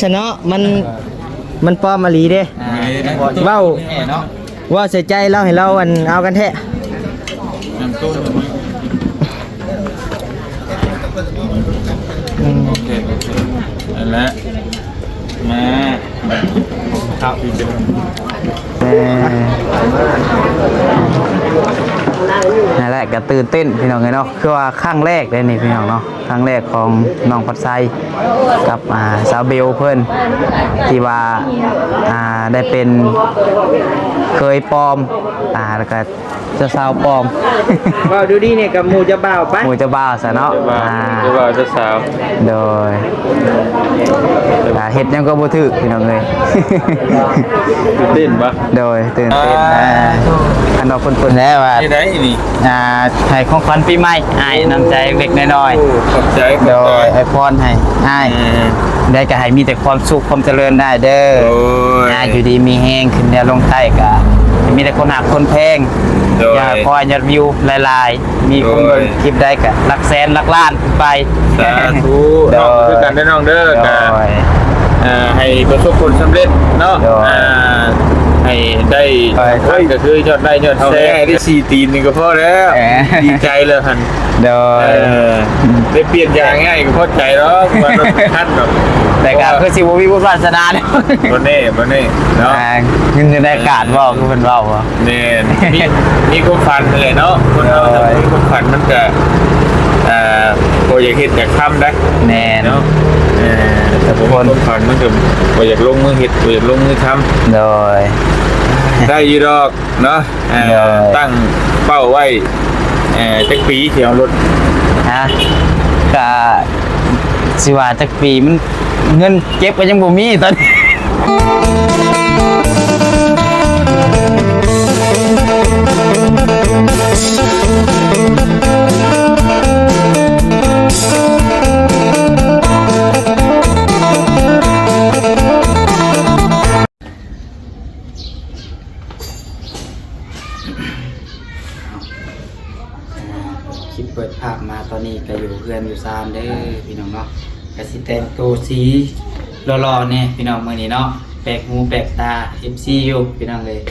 ຊະເນາະ ມັນ ມັນປອມອີ່ຫຼີເດ້. ອ່າ ເວົ້າ ເວົ້າໃສ່ໃຈລາວ ໃຫ້ລາວ ອັນ ເອົາກັນແທ້. ອືມ ໂອເຄ ໂອເຄ ນັ້ນແຫຼະ ມາ ເອີ ນັ້ນແຫຼະ ກໍຕື່ນເຕັ້ນ ພີ່ນ້ອງເອີຍເນາະ ຄືວ່າຄັ້ງແລກເດ້ນີ້ ພີ່ນ້ອງເນາະ. ຄັ້ງແລກຂອງນ້ອງພັດໄຊກັບ ອ່າ ສາວເບວເພິ່ນ ທີ່ວ່າ ອ່າ ໄດ້ເປັນເຂີຍປອມ ອ່າ ແລ້ວກະເຈົ້າສາວປອມ. ເວົ້າດູດີນີ້ກັບໝູ່ເຈົ້າບ່າວໄປ ໝູ່ເຈົ້າບ່າວຊະເນາະ. ເຈົ້າບ່າວ ອ່າ ເຈົ້າບ່າວເຈົ້າສາວ ໂດຍ. ອ່າ ເຮັດຫຍັງກໍບໍ່ຖືກ ພີ່ນ້ອງເອີຍ. ຕື່ນເຕັ້ນບໍ່? ໂດຍ ຕື່ນເຕັ້ນ. ອ່າ ອ່າ ອັນດອກເພິ່ນ ເພິ່ນແລ້ວວ່າ ເຮັດໄດ້ນີ້ ອ່າ ໃຫ້ຂອງຂວັນປີໃໝ່ອ້າຍ ນ້ຳໃຈເລັກໆນ້ອຍໆ. ໂອ້ ຂອບໃຈ ຂອບໃຈ ໂດຍ ອວຍພອນໃຫ້ອ້າຍ. ເອີ ໄດ້ກໍໃຫ້ມີແຕ່ຄວາມສຸກຄວາມຈະເລີນໄດ້ເດີ. ໂດຍ ອ່າ ຢູ່ດີມີແຮງ ຂຶ້ນເໜືອລົງໃຕ້ ກໍໃຫ້ມີແຕ່ຄົນຮັກຄົນແພງ. ໂດຍ ຢາກໃຫ້ຍອດວິວຫຼາຍໆ ມີຄົນເບິ່ງ ໂດຍ ຄລິບໃດກໍຫຼັກແສນຫຼັກລ້ານຂຶ້ນໄປ. ສາທຸ ໂດຍ ເນາະ ຄືກັນເດີນ້ອງເດີ. ໂດຍ ກໍ ເອີ ໃຫ້ປະສົບຜົນສຳເລັດເນາະ. ໂດຍ ອ່າ ໃຫ້ໄດ້ ໂດຍ ສຳຄັນກໍຄືຍອດໄລ້ຍອດແຊ ເອົາແລ້ວ ໄດ້ສີ່ຕີນນີ້ກໍພໍແລ້ວ. ເອີ ດີໃຈແລ້ວຫັ້ນ. ໂດຍ ເອີ ໄດ້ປ່ຽນຢາງໃຫ້ກໍພໍໃຈດອກ ວ່າລົດຄັນດອກ ແຕ່ກໍຄືຊິບໍ່ມີບຸນວາສະໜາເນາະ. ບໍ່ແນ່ ບໍ່ແນ່ເນາະ. ອ່າ ເງິນຢູ່ໃນອາກາດເວົ້າ ຄືເພິ່ນເວົ້າ. ແມ່ນ ມີ ມີຄວາມຝັນຫັ້ນແຫຼະເນາະ. ຄົນເຮົາ ໂດຍ ມີຄວາມຝັນມັນກະ ອ່າ ບໍ່ຢາກເຮັດຢາກທຳໄດ໋. ແມ່ນ ເນາະ. ເອີ ແຕ່ບໍ່ມີຄວາມຝັນມັນກະບໍ່ຢາກລົງມືເຮັດ ບໍ່ຢາກລົງມືທຳ. ໂດຍ ໄດ້ຢູ່ດອກເນາະ. ເອີ ໂດຍ ຕັ້ງເປົ້າໄວ້ ເອີ ຈັກປີຊິເອົາລົດ? ຮະ ກະຊິວ່າຈັກປີ ມັນ ເງິນເກັບກໍຍັງບໍ່ມີຕອນນີ້. ຄລິບເປີດພາບມາຕອນນີ້ກໍຢູ່ເຮືອນຢູ່ຊານເດີພີ່ນ້ອງເນາະ. ກໍຊິແຕ່ງໂຕສີຫຼໍ່ໆແດ່ພີ່ນ້ອງມື້ນີ້ເນາະ. ແປກຫູແປກຕາເອັຟຊີຢູ່ພີ່ນ້ອງເອີຍ.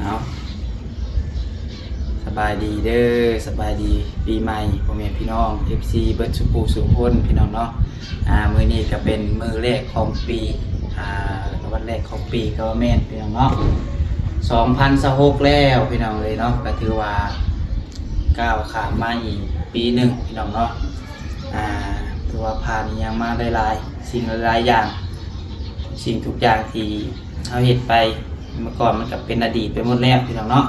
ເອົາ ສະບາຍດີເດີ ສະບາຍດີປີໃໝ່ພໍ່ແມ່ພີ່ນ້ອງເອັຟຊີເບິດສູ່ຜູ້ສູ່ຄົນພີ່ນ້ອງເນາະ. ອ່າ ມື້ນີ້ກໍເປັນມື້ແລກຂອງປີ ອ່າ ແລ້ວກໍວັນແລກຂອງປີກໍວ່າແມ່ນພີ່ນ້ອງເນາະ. ສອງພັນຊາວຫົກແລ້ວພີ່ນ້ອງເອີຍເນາະ. ກໍຖືວ່າກ້າວຂ້າມມາອີກປີໜຶ່ງພີ່ນ້ອງເນາະ. ອ່າ ຖືວ່າຜ່ານອີ່ຫຍັງມາຫຼາຍໆສິ່ງຫຼາຍໆຢ່າງ ທຸກສິ່ງທຸກຢ່າງທີ່ເຮົາເຮັດໄປເມື່ອກ່ອນ ມັນກໍເປັນອະດີດໄປໝົດແລ້ວພີ່ນ້ອງເນາະ.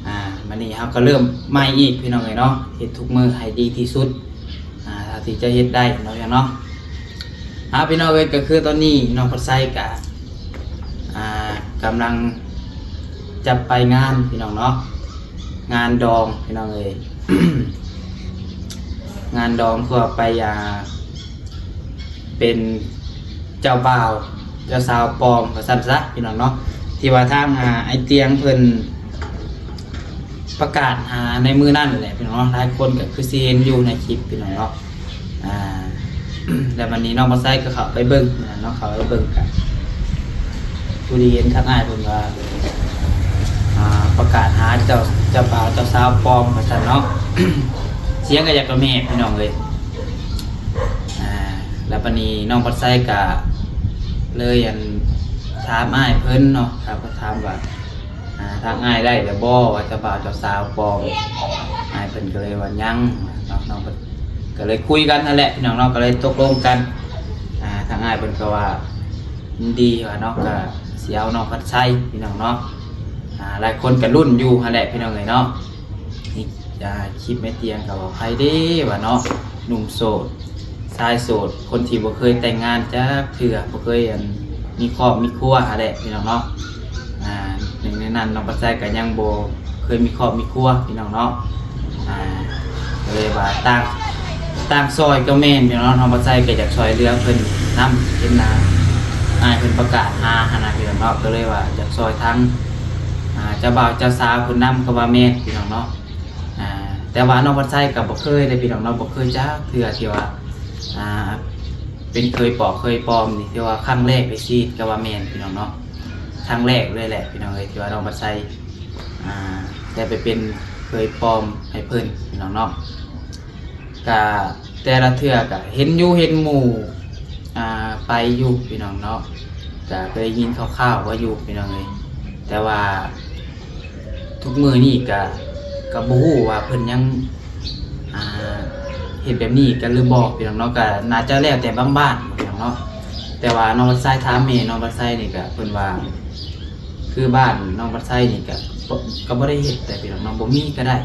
ອ່າ ບັດນີ້ເຮົາກໍເລີ່ມໃໝ່ອີກພີ່ນ້ອງເອີຍເນາະ. ເຮັດທຸກມື້ໃຫ້ດີທີ່ສຸດ ອ່າ ເທົ່າທີ່ຈະເຮັດໄດ້ເນາະ ພີ່ນ້ອງເນາະ. ອ່າ ພີ່ນ້ອງເອີຍ ກໍຄືຕອນນີ້ນ້ອງພັດໄຊກໍ ອ່າ ກຳລັງຈະໄປງານພີ່ນ້ອງເນາະ ງານດອງພີ່ນ້ອງເອີຍ. ງານດອງເພື່ອໄປ ອ່າ ເປັນເຈົ້າບ່າວເຈົ້າສາວປອມວ່າຊັ້ນຊະພີ່ນ້ອງເນາະ. ທີ່ວ່າທາງ ອ່າ ອ້າຍຕຽງເພິ່ນປະກາດຫາໃນມື້ນັ້ນແຫຼະພີ່ນ້ອງເນາະ. ຫຼາຍຄົນກໍຄືຊິເຫັນຢູ່ໃນຄລິບພີ່ນ້ອງເນາະ. ອ່າ ແລ້ວບັດນີ້ນ້ອງພັດໄຊກໍເຂົ້າໄປເບິ່ງເນາະ ເຂົ້າໄປເບິ່ງກັນ ຜູ້ທີ່ເຫັນທັກອ້າຍເພິ່ນວ່າ ອ່າ ປະກາດຫາເຈົ້າ ເຈົ້າບ່າວເຈົ້າສາວປອມວ່າຊັ້ນເນາະ. ສຽງກໍຢາກກະແມບພີ່ນ້ອງເອີຍ. ອ່າ ແລ້ວບັດນີ້ນ້ອງພັດໄຊກະເລີຍ ອັນ ຖາມອ້າຍເພິ່ນເນາະ ຖາມ ກໍຖາມວ່າ ອ່າ ທາງອ້າຍໄດ້ແລ້ວບໍ່ ວ່າເຈົ້າບ່າວເຈົ້າສາວປອມ. ອ້າຍເພິ່ນກໍເລີຍວ່າຍັງເນາະ. ນ້ອງເພິ່ນກໍເລີຍຄຸຍກັນຫັ້ນແຫຼະພີ່ນ້ອງເນາະ ກໍເລີຍຕົກລົງກັນ. ອ່າ ທາງອ້າຍເພິ່ນກໍວ່າຍິນດີວ່າເນາະ ກໍຊິເອົານ້ອງພັດໄຊພີ່ນ້ອງເນາະ. ອ່າ ຫຼາຍຄົນກໍລຸ້ນຢູ່ຫັ້ນແຫຼະພີ່ນ້ອງເອີຍເນາະ. ນີ້ ອ່າ ຄລິບແມ່ຕຽງກໍວ່າໃຜເດ້ວ່າເນາະ ໜຸ່ມໂສດ ຊາຍໂສດ ຄົນທີ່ບໍ່ເຄີຍແຕ່ງງານຈັກເທື່ອ ບໍ່ເຄີຍ ອັນ ມີຄອບມີຄົວຫັ້ນແຫຼະພີ່ນ້ອງເນາະ. ອ່າ ໜຶ່ງໃນນັ້ນນ້ອງພັດໄຊກໍຍັງບໍ່ເຄີຍມີຄອບມີຄົວພີ່ນ້ອງເນາະ. ອ່າ ກໍເລີຍວ່າຕ່າງ ຕ່າງຊ່ອຍກໍແມ່ນພີ່ນ້ອງເນາະ ນ້ອງພັດໄຊກໍຢາກຊ່ອຍເຫຼືອເພິ່ນນຳ ເຫັນໜ້າອ້າຍເພິ່ນປະກາດຫາຫັ້ນນະພີ່ນ້ອງເນາະ. ກໍເລີຍວ່າຢາກຊ່ອຍທາງ ອ່າ ເຈົ້າບ່າວເຈົ້າສາວເພິ່ນນຳ ກໍວ່າແມ່ນພີ່ນ້ອງເນາະ. ອ່າ ແຕ່ວ່ານ້ອງພັດໄຊກໍບໍ່ເຄີຍເດ້ພີ່ນ້ອງເນາະ ບໍ່ເຄີຍຈັກເທື່ອທີ່ວ່າ ອ່າ ເປັນເຂີຍປໍເຂີຍປອມນີ້ ຖືວ່າຄັ້ງແລກໃນຊີວິດກໍວ່າແມ່ນພີ່ນ້ອງເນາະ ຄັ້ງແລກເລີຍແຫຼະພີ່ນ້ອງເອີຍ ທີ່ວ່ານ້ອງບັດໄຊ ອ່າ ໄດ້ໄປເປັນເຂີຍປອມໃຫ້ເພິ່ນພີ່ນ້ອງເນາະ ກະແຕ່ລະເທື່ອກະເຫັນຢູ່ເຫັນໝູ່ ອ່າ ໄປຢູ່ພີ່ນ້ອງເນາະ ກະເຄີຍໄດ້ຍິນຂ່າວໆວ່າຢູ່ພີ່ນ້ອງເອີຍ ແຕ່ວ່າ ທຸກມື້ນີ້ກະ ກະບໍ່ຮູ້ວ່າເພິ່ນຍັງ ອ່າ ເຮັດແບບນີ້ກັນຫຼືບໍ່ພີ່ນ້ອງເນາະ ກະໜ້າຈະແລ້ວແຕ່ບາງບ້ານພີ່ນ້ອງເນາະ ແຕ່ວ່ານ້ອງບັດໄຊຖາມແມ່ນ້ອງບັດໄຊນີ້ກະ ເພິ່ນວ່າ ຄືບ້ານນ້ອງບັດໄຊນີ້ກະ ກະບໍ່ໄດ້ເຮັດແຫຼະພີ່ນ້ອງເນາະ ບໍ່ມີກະໄດ້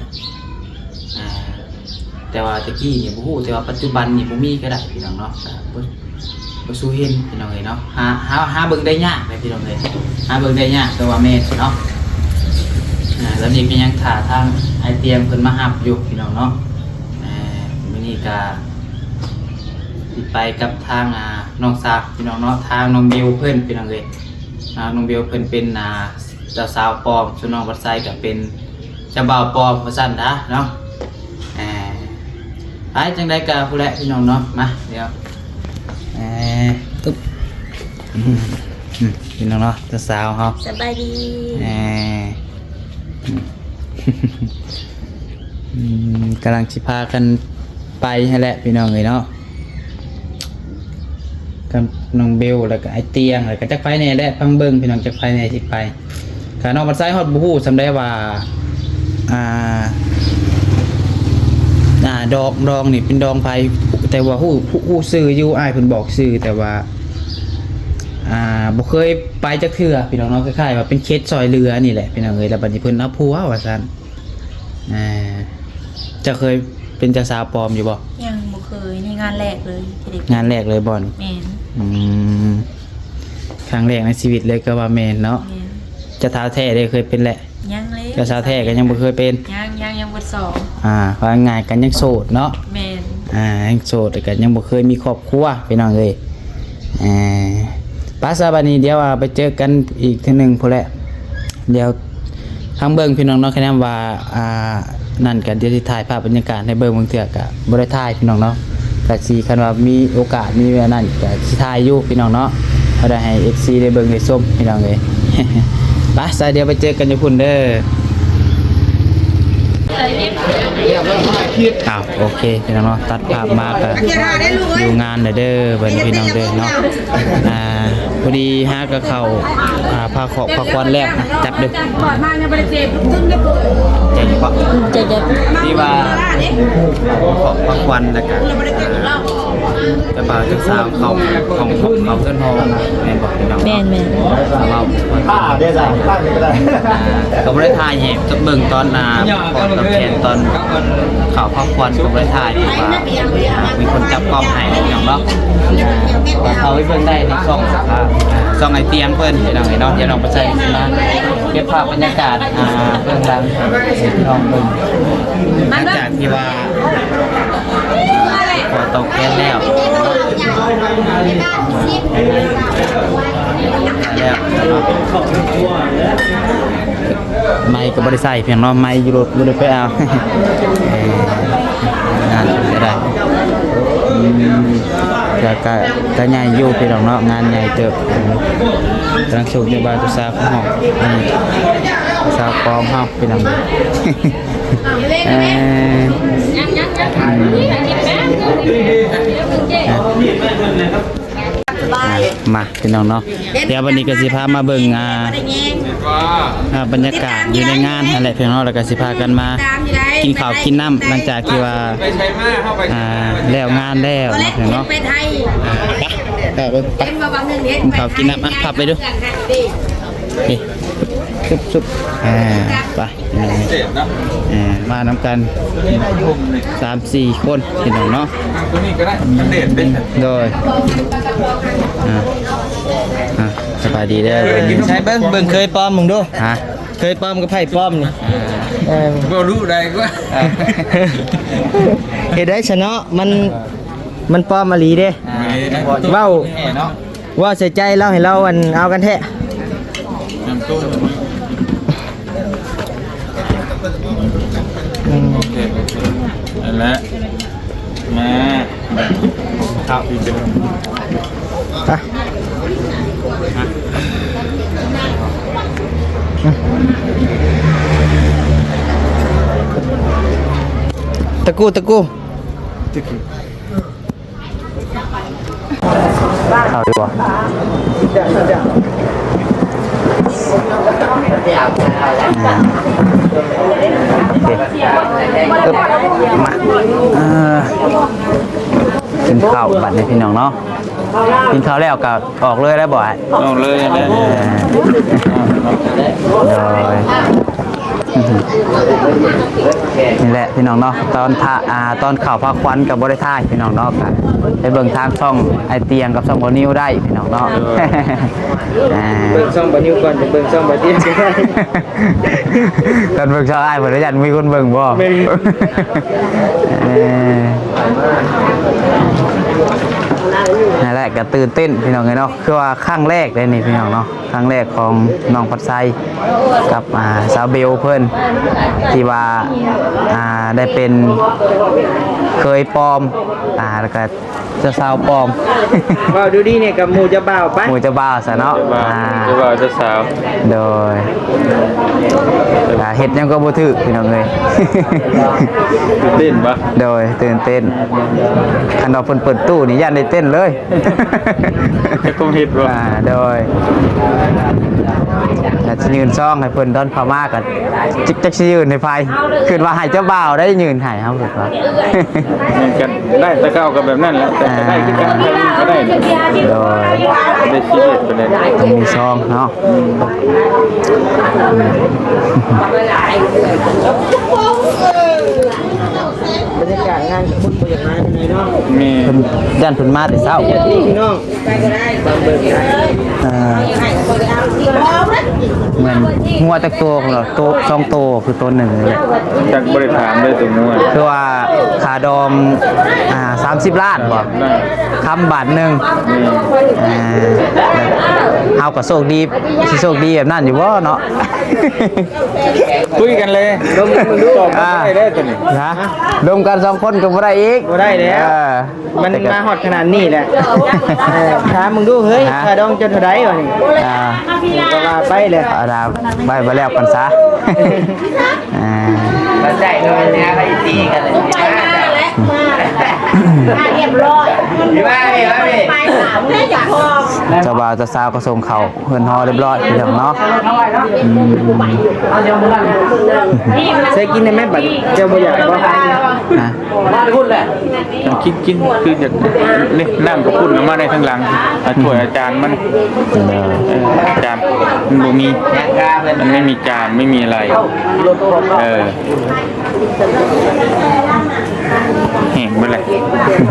ອ່າ ແຕ່ວ່າແຕ່ກີ້ນີ້ບໍ່ຮູ້ ແຕ່ວ່າປັດຈຸບັນນີ້ບໍ່ມີກະໄດ້ພີ່ນ້ອງເນາະ ກະບໍ່ ບໍ່ສູ່ເຫັນພີ່ນ້ອງເອີຍເນາະ ຫາ ຫາ ຫາເບິ່ງໄດ້ຍາກເດ້ພີ່ນ້ອງເອີຍ ຫາເບິ່ງໄດ້ຍາກ ແຕ່ວ່າແມ່ນເນາະ ອ່າ ຕອນນີ້ກໍຍັງຖ້າທາງອ້າຍຕຽງເພິ່ນມາຮັບຢູ່ພີ່ນ້ອງເນາະ ອ່າ ມື້ນີ້ກໍຊິໄປກັບທາງ ອ່າ ນ້ອງສາວພີ່ນ້ອງເນາະ ທາງນ້ອງບິວເພິ່ນພີ່ນ້ອງເອີຍ ອ່າ ນ້ອງບິວເພິ່ນເປັນ ອ່າ ເຈົ້າສາວປອມ ສ່ວນນ້ອງບັດໄຊກໍເປັນ ເຈົ້າບ່າວປອມວ່າຊັ້ນນະເນາະ ເອີ ໄປ ຈັ່ງໃດກໍພຸ້ນແຫຼະພີ່ນ້ອງເນາະ ມາ ດຽວ ເອີ ຕຶບ ອືມ ອືມ ພີ່ນ້ອງເນາະ ເຈົ້າສາວເຮົາ ສະບາຍດີ ເອີ ອືມ ອືມ ກຳລັງຊິພາກັນໄປຫັ້ນແຫຼະພີ່ນ້ອງເອີຍເນາະ ກັບນ້ອງເບວ ແລ້ວກໍອ້າຍຕຽງ ແລ້ວກໍຈັກໃຜແດ່ແຫຼະ ຟັງເບິ່ງພີ່ນ້ອງ ຈັກໃຜແດ່ຊິໄປ ກະນ້ອງບັດໄຊຮອດບໍ່ຮູ້ສ່ຳໃດວ່າ ອ່າ ອ່າ ດອງ ດອງນີ້ເປັນດອງໃຜ ແຕ່ວ່າຮູ້ ຮູ້ ຮູ້ຊື່ຢູ່ ອ້າຍເພິ່ນບອກຊື່ ແຕ່ວ່າ ອ່າ ບໍ່ເຄີຍໄປຈັກເທື່ອພີ່ນ້ອງເນາະ ຄ້າຍໆວ່າເປັນເຂດຊ່ອຍເຫຼືອນີ້ແຫຼະພີ່ນ້ອງເອີຍ ແລ້ວບັດນີ້ເພິ່ນເອົາຜົວວ່າຊັ້ນ ອ່າ ເຈົ້າເຄີຍເປັນເຈົ້າສາວປອມຢູ່ບໍ່? ຍັງບໍ່ເຄີຍ ນີ້ງານແລກເລີຍທີ່ໄດ້ ງານແລກເລີຍບໍ່ນີ້? ແມ່ນ ອືມ ຄັ້ງແລກໃນຊີວິດເລີຍກໍວ່າແມ່ນເນາະ ແມ່ນ ເຈົ້າສາວແທ້ເດ້ເຄີຍເປັນແລ້ວ? ຍັງເລີຍ ເຈົ້າສາວແທ້ກໍຍັງບໍ່ເຄີຍເປັນ ຍັງ ຍັງ ຍັງບໍ່ສອງ ອ່າ ວ່າງ່າຍໆກໍຍັງໂສດເນາະ ແມ່ນ ອ່າ ຍັງໂສດ ແລ້ວກໍຍັງບໍ່ເຄີຍມີຄອບຄົວພີ່ນ້ອງເອີຍ ອ່າ ໄປຊະ ບັດນີ້ດຽວ ອ່າ ໄປເຈີກັນອີກເທື່ອໜຶ່ງພຸ້ນແຫຼະ ດຽວ ທາງເບິ່ງພີ່ນ້ອງເນາະ ຄະແນນວ່າ ອ່າ ນັ້ນກະດຽວຊິຖ່າຍພາບບັນຍາກາດໃຫ້ເບິ່ງ ບາງເທື່ອກະບໍ່ໄດ້ຖ່າຍພີ່ນ້ອງເນາະ ກະຊິ ຄັນວ່າມີໂອກາດ ມີແນວນັ້ນກະຊິຖ່າຍຢູ່ພີ່ນ້ອງເນາະ ພໍໄດ້ໃຫ້ເອັຟຊີໄດ້ເບິ່ງໄດ້ຊົມພີ່ນ້ອງເອີຍ ໄປຊະ ດຽວໄປເຈີກັນຢູ່ພຸ້ນເດີ ອ້າວ ໂອເຄພີ່ນ້ອງເນາະ ຕັດພາບມາກະຢູ່ງານແລ້ວເດີ ບັດນີ້ພີ່ນ້ອງເດີເນາະ ອ່າ ພໍດີຫາກະເຂົ້າ ອ່າ ພາຂອກພາຄວັນແລ້ວ ຈັບເດີ ໃຈເຢັນ ທີ່ວ່າຂອກພາຄວັນແລ້ວກະ ອ່າ ເຈົ້າບ່າວເຈົ້າສາວເຂົ້າ ເຂົ້າ ເຂົ້າເຮືອນຫໍ ແມ່ນບໍ່ພີ່ນ້ອງ? ແມ່ນໆ ເວົ້າ ອ່າ ກໍບໍ່ໄດ້ຖ່າຍໃຫ້ເບິ່ງຕອນ ອ່າ ຂອງຕອບແທນຕອນເຂົ້າພາຄວັນ ກໍບໍ່ໄດ້ຖ່າຍ ເພາະວ່າ ອ່າ ມີຄົນຈັບກ້ອງໃຫ້ພີ່ນ້ອງເນາະ ເຂົ້າໄປເບິ່ງໄດ້ໃນຊ່ອງ ອ່າ ຊ່ອງອ້າຍຕຽງເພິ່ນພີ່ນ້ອງເນາະ ດຽວນ້ອງປະໄຊມາເກັບພາບບັນຍາກາດ ອ່າ ເບື້ອງຫຼັງໃຫ້ພີ່ນ້ອງເບິ່ງ ຫຼັງຈາກທີ່ວ່າ ອ່າ ຂໍຕອບແທນແລ້ວ ແລ້ວ ໄມກໍບໍ່ໄດ້ໃສ່ພຽງເນາະ ໄມຢູ່ລົດບໍ່ໄດ້ໄປເອົາ ເອີ ງານກໍໄດ້ ອືມ ກໍ ກໍ ກໍໃຫຍ່ຢູ່ພີ່ນ້ອງເນາະ ງານໃຫຍ່ເຕີບ ກຳລັງໂຊກຢູ່ບ່າວເຈົ້າສາວຂອງເຮົາ ອັນນີ້ສາວປອມເຮົາພີ່ນ້ອງ ເອີ ອືມ ອ່ະ ມາພີ່ນ້ອງເນາະ ດຽວບັດນີ້ກໍຊິພາມາເບິ່ງ ອ່າ ອ່າ ບັນຍາກາດຢູ່ໃນງານຫັ້ນແຫຼະພີ່ນ້ອງເນາະ ແລ້ວກໍຊິພາກັນມາກິນເຂົ້າກິນນ້ຳ ຫຼັງຈາກທີ່ວ່າ ອ່າ ແລ້ວງານແລ້ວເນາະ ພີ່ນ້ອງເນາະ ໄປ ໄປ ໄປ ກິນເຂົ້າກິນນ້ຳ ອ່ະ ພັບໄປດູ ນີ້ ຊຸບໆ ອ່າ ໄປ ເສບເນາະ ເອີ ມານຳກັນສາມສີ່ຄົນພີ່ນ້ອງເນາະ ຕົວນີ້ກໍໄດ້ ມັນເດັດເດ້ ໂດຍ ອ່າ ອ່າ ສະບາຍດີເດີ ໃຊ້ເບິ່ງ ເບິ່ງເຂີຍປອມເບິ່ງດູ ຮະ ເຂີຍປອມກັບໃຜປອມນີ້ ອ່າ ເອີ ບໍ່ຮູ້ໃດກວ່າ ເຮັດໄດ້ຊະເນາະ ມັນ ມັນປອມອີ່ຫຼີເດ້ ອ່າ ເວົ້າ ເວົ້າໃສ່ໃຈລາວ ໃຫ້ລາວ ອັນ ເອົາກັນແທ້ ອືມ ໂອເຄ ໂອເຄ ນັ້ນແຫຼະ ມາ ອ່າ ຮະ ຕະກູ ຕະກູ ເຂົ້າຢູ່ບໍ່? ໂອເຄ ມາ ເອີ ກິນເຂົ້າບັດນີ້ພີ່ນ້ອງເນາະ ກິນເຂົ້າແລ້ວກໍອອກເລີຍໄດ້ບໍ່ອ້າຍ? ອອກເລີຍແຫຼະ ເອີ ໂດຍ ນີ້ແຫຼະພີ່ນ້ອງເນາະ ຕອນພະ ອ່າ ຕອນເຂົ້າພາຂວັນກໍບໍ່ໄດ້ຖ່າຍພີ່ນ້ອງເນາະ ກໍໄປເບິ່ງທາງຊ່ອງອ້າຍຕຽງກັບຊ່ອງບ່າວນິວໄດ້ພີ່ນ້ອງເນາະ ໂດຍ ອ່າ ເບິ່ງຊ່ອງບ່າວນິວກ່ອນ ຈະເບິ່ງຊ່ອງບ່າວຕຽງ ຕອນເບິ່ງຊ່ອງອ້າຍເພິ່ນ ຢ້ານມີຄົນເບິ່ງບໍ່? ແມ່ນ ເອີ ນັ້ນແຫຼະ ກໍຕື່ນເຕັ້ນພີ່ນ້ອງເອີຍເນາະ ຄືວ່າຄັ້ງແລກເດ້ນີ້ພີ່ນ້ອງເນາະ ຄັ້ງແລກຂອງນ້ອງພັດໄຊກັບ ອ່າ ສາວເບວເພິ່ນ ທີ່ວ່າ ອ່າ ໄດ້ເປັນເຂີຍປອມ ອ່າ ແລ້ວກໍເຈົ້າສາວປອມ ເວົ້າດູດີນີ້ກັບໝູ່ເຈົ້າບ່າວໄປ ໝູ່ເຈົ້າບ່າວຊະເນາະ ເຈົ້າບ່າວ ອ່າ ເຈົ້າບ່າວເຈົ້າສາວ ໂດຍ ອ່າ ເຮັດຫຍັງກໍບໍ່ຖືກພີ່ນ້ອງເອີຍ ຕື່ນເຕັ້ນບໍ່? ໂດຍ ຕື່ນເຕັ້ນ ຄັນວ່າເພິ່ນເປີດຕູ້ນີ້ຢ້ານໄດ້ເຕັ້ນເລີຍ ຈັກຄົງເຮັດບໍ່? ອ່າ ໂດຍ ແລ້ວຊິຍື່ນຊອງໃຫ້ເພິ່ນ ຕອນເຂົ້າມາກໍຈັກ ຈັກຊິຍື່ນໃຫ້ໃຜ ຄິດວ່າໃຫ້ເຈົ້າບ່າວໄດ້ຍື່ນໃຫ້ເຮົາ ຄິດວ່າ ມັນກໍໄດ້ ແຕ່ເກົ່າກໍແບບນັ້ນແຫຼະ ແຕ່ກໍໄດ້ຄືກັນ ໃຜກໍໄດ້ ໂດຍ ບໍ່ໄດ້ຊີຣຽສປານໃດ ຕ້ອງມີຊອງເນາະ ອືມ ບັນຍາກາດງານກໍຄົນບໍ່ຢາກຫຼາຍປານໃດເນາະ ແມ່ນ ເພິ່ນ ຢ້ານເພິ່ນມາແຕ່ເຊົ້າ ພີ່ນ້ອງ ອ່າ ແມ່ນງົວຈັກໂຕພຸ້ນລະ ໂຕ ສອງໂຕຄືໂຕໜຶ່ງນີ້ແຫຼະ ຈັກບໍ່ໄດ້ຖາມເລີຍໂຕງົວ ຄືວ່າຄ່າດອງ ອ່າ ສາມສິບລ້ານບໍ່ ຄ້ຳບາດໜຶ່ງ ອືມ ອ່າ ເຮົາກໍໂຊກດີ ຊິໂຊກດີແບບນັ້ນຢູ່ບໍ່ເນາະ? ຄຸຍກັນເລີຍ ລົມກັນເບິ່ງດູ ຕອບບໍ່ໄດ້ເດ້ໂຕນີ້ ຮະ ລົມກັນສອງຄົນກໍບໍ່ໄດ້ອີກ ບໍ່ໄດ້ແລ້ວ ເອີ ມັນມາຮອດຂະໜາດນີ້ແຫຼະ ເອີ ຖາມເບິ່ງດູເຮີ້ຍ ຮະ ຄ່າດອງເຈົ້າເທົ່າໃດວະນີ້ ອ່າ ກໍວ່າໄປແຫຼະ ອ່າ ໄປ ໄປແລ້ວກັນຊະ ອ່າ ເຈົ້າບ່າວເຈົ້າສາວກໍສົ່ງເຂົ້າເຮືອນຫໍລຽບຮ້ອຍພີ່ນ້ອງເນາະ ອືມ ໃສ່ກິນໄດ້ໄໝບັດ ເຈົ້າບໍ່ຢາກບໍ່? ຮະ? ມາແຕ່ພຸ້ນແຫຼະ ກິນ ກິນ ຄືຢາກ ນີ້ ນ້ຳກະປຸ້ນເອົາມາໄດ້ທາງຫຼັງ ອາ ຖ້ວຍອາຈານມັນ ເອີ ເອີ ອາຈານມັນບໍ່ມີ ມັນໄມ່ມີຈານ ໄມ່ມີອະໄລ ເອີ ແຫ້ງເບິດແຫຼະ ເ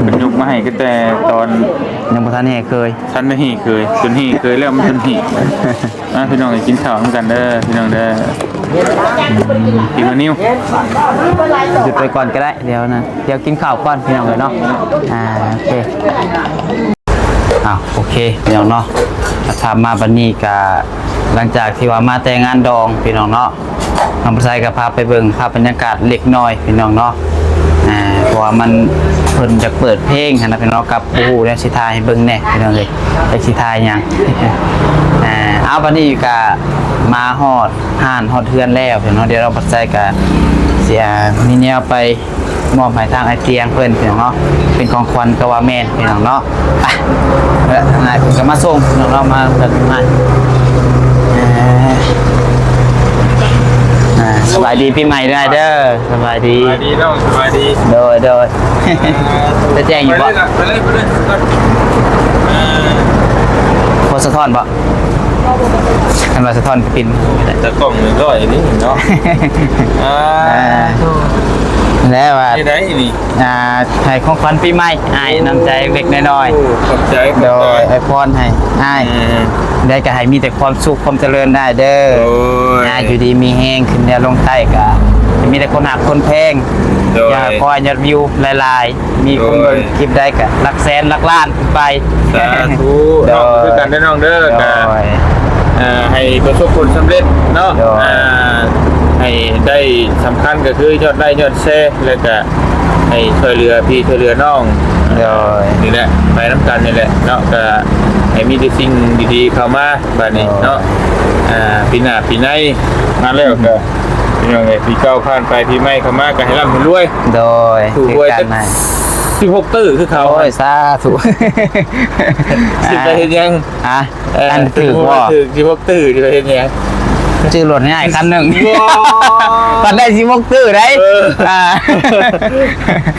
ພິ່ນຍົກມາໃຫ້ກໍແຕ່ຕອນ ຍັງບໍ່ທັນແຫ່ເຄີຍ ທັນໄດ້ແຫ່ເຄີຍ ຈົນແຫ່ເຄີຍແລ້ວມັນຈົນແຫ້ງ. ມາພີ່ນ້ອງ ກິນເຂົ້ານຳກັນເດີພີ່ນ້ອງເດີ ອືມ ກິນມານິວ ຢຸດໄວ້ກ່ອນກໍໄດ້ ດຽວນະ ດຽວກິນເຂົ້າກ່ອນພີ່ນ້ອງເອີຍເນາະ ອ່າ ໂອເຄ ອ້າວ ໂອເຄພີ່ນ້ອງເນາະ ພາບມາບັດນີ້ກະ ຫຼັງຈາກທີ່ວ່າມາແຕ່ງານດອງພີ່ນ້ອງເນາະ ນ້ອງປະໄຊກໍພາໄປເບິ່ງພາບບັນຍາກາດເລັກນ້ອຍພີ່ນ້ອງເນາະ ອ່າ ເພາະວ່າມັນ ເພິ່ນຢາກເປີດເພງຫັ້ນນະພີ່ນ້ອງ ກັບບໍ່ຮູ້ແນວຊິຖ່າຍໃຫ້ເບິ່ງແດ່ພີ່ນ້ອງເອີຍ ຈັກຊິຖ່າຍຫຍັງ ອ່າ ເອົາ ບັດນີ້ກະມາຮອດຮ້ານຮອດເຮືອນແລ້ວພີ່ນ້ອງເນາະ ດຽວນ້ອງປະໄຊກະຊິ ອ່າ ມີແນວໄປ ມອບໃຫ້ທາງອ້າຍຕຽງເພິ່ນພີ່ນ້ອງເນາະ ເປັນຂອງຂວັນກໍວ່າແມ່ນພີ່ນ້ອງເນາະ ໄປ ເອີ ນາຍເພິ່ນກໍມາສົ່ງພີ່ນ້ອງເນາະ ມາເພິ່ນມາ ເອີ ອ່າ ສະບາຍດີປີໃໝ່ເດີອ້າຍເດີ ສະບາຍດີ ສະບາຍດີນ້ອງ ສະບາຍດີ ໂດຍ ໂດຍ ອ່າ ໄດ້ແຈ້ງຢູ່ບໍ່? ໄປເລີຍ ໄປເລີຍ ໄປເລີຍ ເອີ ບໍ່ສະທ້ອນບໍ່? ຄັນວ່າສະທ້ອນກໍປິ່ນ ຕາກ້ອງນີ້ຮ້ອຍນີ້ເນາະ ອ່າ ອ່າ ແລ້ວວ່າ ເຮັດໄດ້ນີ້ ອ່າ ໃຫ້ຂອງຂວັນປີໃໝ່ອ້າຍ ນ້ຳໃຈເລັກໆນ້ອຍໆ ໂອ້ ຂອບໃຈ ຂອບໃຈ ໂດຍ ອວຍພອນໃຫ້ອ້າຍ ເອີ ໄດ້ກໍໃຫ້ມີແຕ່ຄວາມສຸກຄວາມຈະເລີນໄດ້ເດີ ໂດຍ ອ່າ ຢູ່ດີມີແຮງ ຂຶ້ນເໜືອລົງໃຕ້ກໍໃຫ້ມີແຕ່ຄົນຮັກຄົນແພງ ໂດຍ ຢາກຂໍໃຫ້ຍອດວິວຫຼາຍໆ ມີຄົນເບິ່ງ ໂດຍ ຄລິບໃດກໍຫຼັກແສນຫຼັກລ້ານຂຶ້ນໄປ ສາທຸ ໂດຍ ເນາະ ຄືກັນເດີນ້ອງເດີ ໂດຍ ກໍ ເອີ ໃຫ້ປະສົບຜົນສຳເລັດເນາະ ໂດຍ ອ່າ ໃຫ້ໄດ້ ສຳຄັນກໍຄືຍອດໄລຄ໌ຍອດແຊ ແລ້ວກໍໃຫ້ຊ່ວຍເຫຼືອພີ່ຊ່ວຍເຫຼືອນ້ອງ ໂດຍ ນີ້ແຫຼະ ໄປນຳກັນນີ້ແຫຼະເນາະ ກໍໃຫ້ມີແຕ່ສິ່ງດີໆເຂົ້າມາບາດນີ້ເນາະ. ໂດຍ ອ່າ ປີໜ້າປີໃນມາແລ້ວກໍ ພີ່ນ້ອງເອີຍ ປີເກົ່າຜ່ານໄປ ປີໃໝ່ເຂົ້າມາກໍໃຫ້ລ່ຳໃຫ້ລວຍ. ໂດຍ ຖືກຫວຍ ຄືກັນນະ ສິບຫົກຕື້ຄືເຂົາ. ໂອ້ຍ ສາທຸ. ຊິໄປເຮັດຫຍັງ? ຮະ? ເອີ ຄັນຖືກບໍ່? ຖືກສິບຫົກຕື້ ຊິໄປເຮັດຫຍັງ? ຊື້ລົດໃຫ້ອ້າຍຄັນໜຶ່ງ. ວ້າວ ຄັນໄດ້ສິບຫົກຕື້ໄດ໋. ເອີ ອ່າ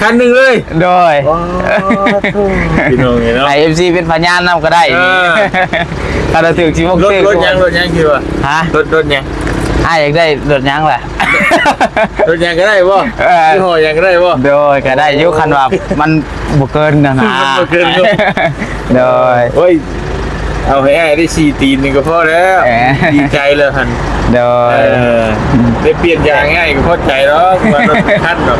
ຄັນໜຶ່ງເລີຍ. ໂດຍ ວ້າວ ພີ່ນ້ອງເອີຍເນາະ ໃຫ້ເອັຟຊີເປັນພະຍານນຳກໍໄດ້. ເອີ ຄັນວ່າຖືກສິບຫົກຕື້. ລົດ ລົດຫຍັງ? ລົດຫຍັງຄິດວ່າ? ຮະ? ລົດ ລົດຫຍັງ? ອ້າຍຢາກໄດ້ລົດຫຍັງລະ? ລົດຫຍັງກໍໄດ້ບໍ່? ເອີ ຍີ່ຫໍ້ຫຍັງກໍໄດ້ບໍ່? ໂດຍ ກໍໄດ້ຢູ່ ໂອ້ ຄັນວ່າມັນບໍ່ເກີນຫັ້ນນະ. ມັນບໍ່ເກີນເນາະ. ໂດຍ ໂອ້ຍ ເອົາໃຫ້ອ້າຍໄດ້ສີ່ຕີນນີ້ກໍພໍແລ້ວ. ເອີ ດີໃຈແລ້ວຫັ້ນ. ໂດຍ ເອີ ໄດ້ປ່ຽນຢາງໃຫ້ອ້າຍກໍພໍໃຈດອກ ວ່າລົດຄັນດອກ.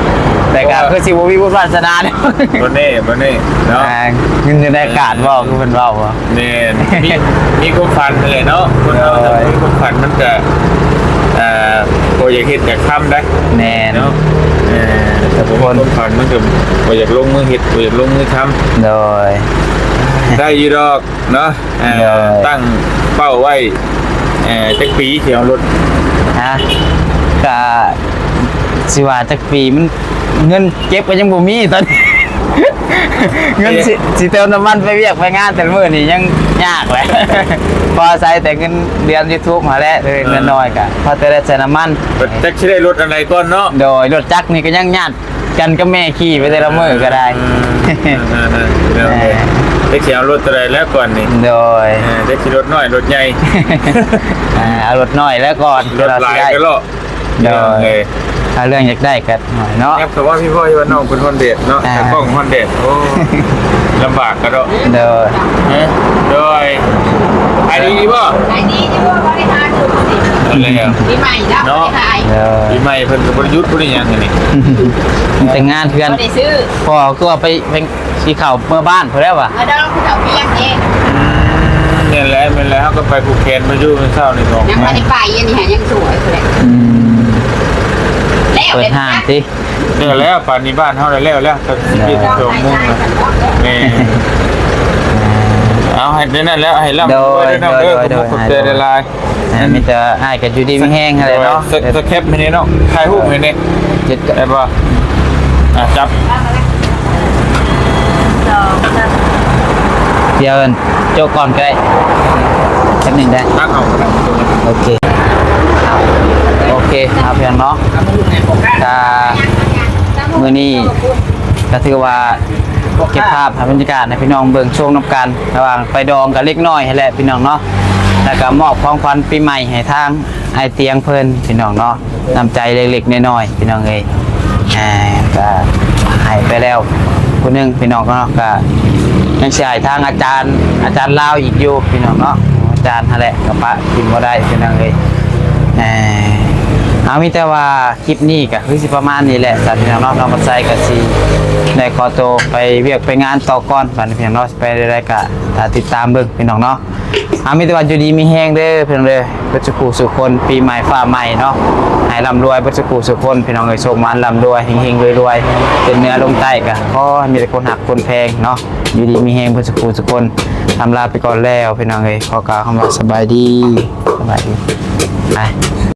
ແຕ່ກໍຄືຊິບໍ່ມີບຸນວາສະໜາເດ້. ບໍ່ແນ່ ບໍ່ແນ່ເນາະ. ອ່າ ເງິນຢູ່ໃນອາກາດບໍ່ ຄືເພິ່ນເວົ້າບໍ່? ແມ່ນ ມີ ມີຄວາມຝັນຫັ້ນແຫຼະເນາະ ຄົນເຮົາ ໂດຍ ມີຄວາມຝັນມັນກະ ອ່າ ບໍ່ຢາກເຮັດຢາກທຳໄດ໋. ແມ່ນ ເນາະ ເອີ ແຕ່ຄົນ ມີຄວາມຝັນມັນກະບໍ່ຢາກລົງມືເຮັດ ບໍ່ຢາກລົງມືທຳ. ໂດຍ ໄດ້ຢູ່ດອກເນາະ. ເອີ ໂດຍ ຕັ້ງເປົ້າໄວ້ ເອີ ຈັກປີຊິເອົາລົດ? ຮະ? ກະຊິວ່າຈັກປີ ມັນ ເງິນເກັບກໍຍັງບໍ່ມີຕອນນີ້. ເງິນ ເອີ ຊິ ຊິເຕີມນ້ຳມັນໄປວຽກໄປງານແຕ່ລະມື້ນີ້ຍັງຍາກແຫຼະ. ພໍໃຊ້ແຕ່ເງິນເດືອນຢູທູບຫັ້ນແຫຼະ ເອີ ເອີ ເງິນນ້ອຍກະພໍແຕ່ໄດ້ໃຊ້ນ້ຳມັນ. ຈັກຊິໄດ້ລົດອັນໃດກ່ອນເນາະ? ໂດຍ ລົດຈັກນີ້ກໍຍັງຍາດກັນກັບແມ່ຂີ່ໄປແຕ່ລະມື້ກໍໄດ້. ເອີ ເອີ ເອີ ເອີ ເອີ ຈັກຊິເອົາລົດຕົວໃດແລ້ວກ່ອນນີ້? ໂດຍ ເອີ ຈັກຊິລົດນ້ອຍລົດໃຫຍ່? ອ່າ ເອົາລົດນ້ອຍແລ້ວກ່ອນ ລົດຫຼາຍກໍເລາະ. ໂດຍ ເອີ ຖ້າເລື່ອງຢາກໄດ້ກໍໜ້ອຍເນາະ. ແອບກໍວ່າພີ່ພໍ່ທີ່ວ່ານ້ອງເພິ່ນຮ້ອນແດດເນາະ ອ່າ ແຕ່ກ້ອງຮ້ອນແດດ ໂອ້ ລຳບາກກະເນາະ. ໂດຍ ເອີ ໂດຍ ຂາຍດີຢູ່ບໍ່? ຂາຍດີຢູ່ ບໍ່ໄດ້ຂາຍຢູ່ ຫັ້ນແຫຼະ ປີໃໝ່ແລ້ວ ເນາະ ບໍ່ໄດ້ຂາຍ. ໂດຍ ປີໃໝ່ເພິ່ນກໍບໍ່ໄດ້ຢຸດບໍ່ໄດ້ຫຍັງອັນນີ້ ມີແຕ່ງານເຮືອນ ບໍ່ໄດ້ຊື້. ພໍ່ຄືວ່າໄປ ໄປ ຊິເຂົ້າເມືອບ້ານພຸ້ນແລ້ວຫວາ? ມາດອງເຂົາວຽງເດ້. ອືມ ແມ່ນແຫຼະ ແມ່ນແຫຼະ ເຮົາກໍໄປຜູກແຂນມາຢູ່ມື້ເຊົ້ານີ້ ຍັງບໍ່ໄດ້ໄປ ອັນນີ້ຫາຍັງສວຍພຸ້ນແຫຼະ. ອືມ ແລ້ວ ເປີດຮ້ານຕິ? ແລ້ວແລ້ວ ປານນີ້ບ້ານເຮົາແລ້ວແລ້ວ ກໍສິບເອັດ ສອງໂມງແລ້ວ. ແມ່ນ ເອົາໃຫ້ແນວນັ້ນແລ້ວ ໃຫ້ລ່ຳ ໂດຍ ລວຍເດີນ້ອງເດີ. ໂດຍ ໂດຍ ຂອບໃຈຫຼາຍໆ. ອ່າ ມີແຕ່ອ້າຍກໍຢູ່ດີມີແຮງຫັ້ນແຫຼະເນາະ. ສະ ສະແຄັບໃຫ້ແດ່ເນາະ ຖ່າຍຮູບໃຫ້ແດ່ ໄດ້ບໍ່? ອ່າ ຈັບ ດຽວໂຈະກ່ອນກໍໄດ້ ແປັບໜຶ່ງໄດ້ ຕັກເອົາກໍໄດ້. ໂອເຄ ໂອເຄ ເອົາພຽງເນາະ. ກະມື້ນີ້ກໍຖືວ່າ ເກັບພາບ ພາບບັນຍາກາດໃຫ້ພີ່ນ້ອງເບິ່ງຊົມນຳກັນ ລະຫວ່າງໄປດອງກັບເດັກນ້ອຍຫັ້ນແຫຼະພີ່ນ້ອງເນາະ. ແລ້ວກໍມອບຂອງຂວັນປີໃໝ່ໃຫ້ທາງອ້າຍຕຽງເພິ່ນພີ່ນ້ອງເນາະ ນ້ຳໃຈເລັກໆນ້ອຍໆ ພີ່ນ້ອງເອີຍ. ອ່າ ກໍໃຫ້ໄປແລ້ວຜູ້ໜຶ່ງພີ່ນ້ອງເນາະ ກໍຍັງຊິໃຫ້ທາງອາຈານ ອາຈານລາວອີກຢູ່ພີ່ນ້ອງເນາະ ອາຈານຫັ້ນແຫຼະ ກໍປະຖິ້ມບໍ່ໄດ້ພີ່ນ້ອງເອີຍ. ເອົາ ມີແຕ່ວ່າ ຄລິບນີ້ກໍຄືຊິປະມານນີ້ແຫຼະ ສາວພີ່ນ້ອງເນາະ. ນ້ອງບັດໄຊກໍຊິໄດ້ຂໍໂຕໄປວຽກໄປງານຕໍ່ກ່ອນ ບາດນີ້ພີ່ນ້ອງເນາະ ຊິໄປໃດໆກໍຖ້າຕິດຕາມເບິ່ງພີ່ນ້ອງເນາະ. ເອົາ ມີແຕ່ວ່າຢູ່ດີມີແຮງເດີພີ່ນ້ອງເດີ ເບິດສູ່ຜູ້ສູ່ຄົນ ປີໃໝ່ຟ້າໃໝ່ເນາະ ໃຫ້ລ່ຳລວຍເບິດສູ່ຜູ້ສູ່ຄົນ ພີ່ນ້ອງເອີຍ. ໂຊກໝານລ່ຳລວຍ ເຮັງໆລວຍໆ ຂຶ້ນເໜືອລົງໃຕ້ ກໍຂໍໃຫ້ມີແຕ່ຄົນຮັກຄົນແພງເນາະ ຢູ່ດີມີແຮງເບິດສູ່ຜູ້ສູ່ຄົນ. ອຳລາໄປກ່ອນແລ້ວພີ່ນ້ອງເອີຍ ຂໍກ່າວຄຳວ່າສະບາຍດີ ສະບາຍດີ ໄປ.